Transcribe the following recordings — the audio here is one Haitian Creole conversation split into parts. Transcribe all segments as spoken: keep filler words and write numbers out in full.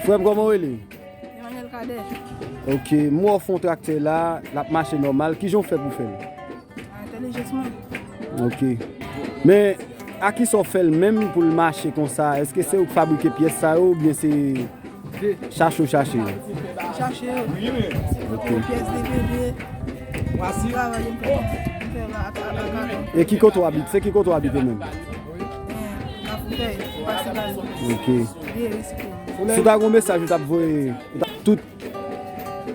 Frè m, kòman w rele? Emmanuel Cadet. Ok, m wè w fè yon traktè la, l ap mache nòmal. Kijan w fè pou w fè l? Entèlijans mwen. Ok. Men, a kisa w fè l menm pou l mache konsa? Èske se ou k fabrike pyès sa yo oubyen se chache w chache yo? Chache yo. Ok. Pyès D V D. Travay yo fè. Fè la ak ak ak. E ki kote w abite? Se ki kote w abite menm? Kafoufèy, Pasigaz. Ok. Vye risike. Si w ta gen yon mesaj ou t ap voye, ou t ap tout,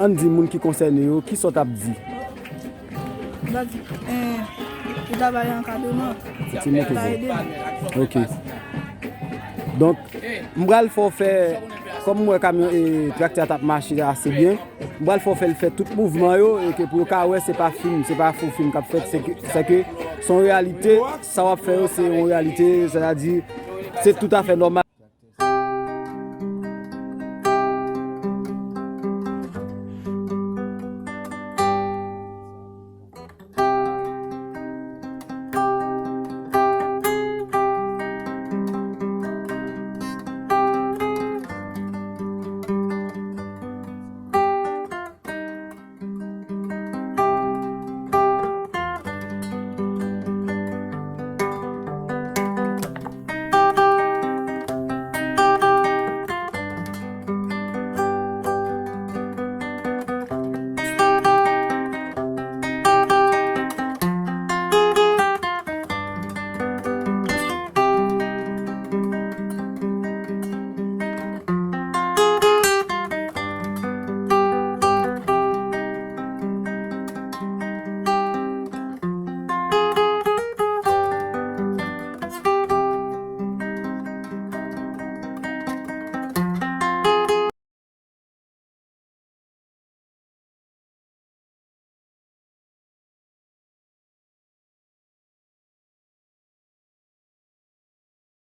ann di moun ki konsène yo, kisa w t ap di? Donk, eh, li ta bay ankadreman. Ti moun ki Ta fè. ede m. Ok. Donk, m pral fè w fè, kòm m wè kamyon e traktè a t ap mache ase byen, m pral fè w fè l fè tout mouvman yo, e ke pou yo ka wè se pa fim, se pa fo fim k ap fèt, se ke, se ke se yon reyalite, sa w ap fè yo se yon reyalite, sètadi, se toutafè nòmal.